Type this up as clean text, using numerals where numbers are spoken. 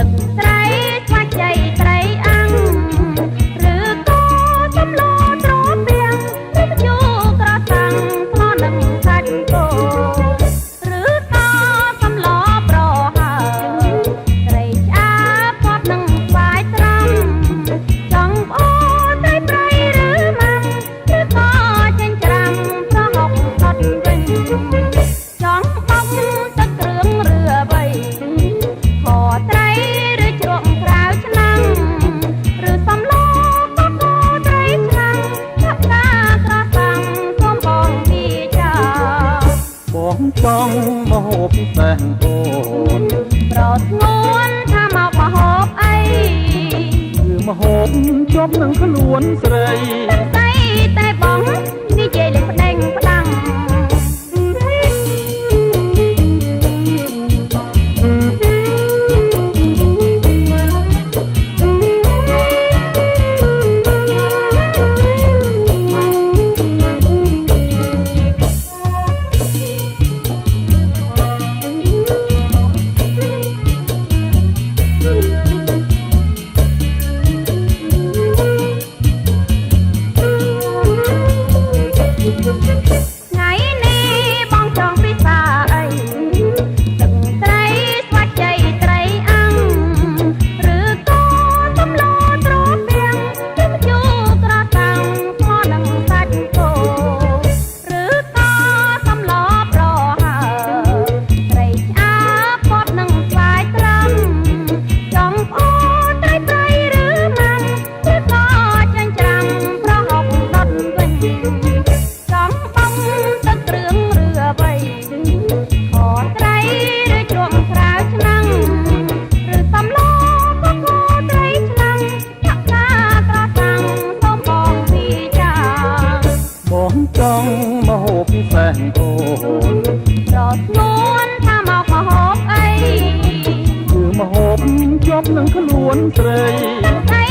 ទឹកត្រីស្វាច់ជ័យត្រីអាំងឬក៏សំឡត្រពាំងឬជូរក្រសាំងស្លនឹងសាច់គោឬក៏សំឡប្រហើត្រីឆ្អើពត់នឹងស្វាយត្រង់ចង់ប្អូនត្រីព្រៃឬម៉ាំឬក៏ចិញ្ច្រាំប្រហុកដុតវិញចង់បុកទឹកគ្រឿងឬអ្វីខត្រីឬជ្រក់ក្រៅឆ្នាំងឬសំឡកកត្រីឆ្នាំងឆាប់កាក្រសាំងសូមបងវាចា បងចង់មកហូបពិសេសអូន ប្រស្ងួនថាមកមហូបអី គឺមហូបជាប់នឹងខ្លួនស្រី តែតែបងនិយាយលេងផ្ដេងផ្ដាំង ថ្ងៃនេះបងចង់ពិសាអីទឹកត្រីស្វាច់ជ័យត្រីអាំងឬក៏សំឡត្រពាំងឬជូរក្រសាំងស្មនឹងសាច់គោឬក៏សំឡប្រហើត្រីឆ្អើពត់នឹងស្វាយត្រង់ចង់ប្អូនត្រីព្រៃឬម៉ាំឬក៏ចិញ្ច្រាំប្រហុកដុតវិញចង់បងទឹកគ្រឿងឬអ្វីខត្រីឬជ្រក់ក្រៅឆ្នាំងឬសំឡកកត្រីឆ្នាំងឆាក់កាក្រសាំងសូមបងវាចា បងចង់មកហូបពិសេសអូន ប្រស្ងួនថាមកមហូបអី គឺមហូបជាប់នឹងខ្លួនស្រី តែ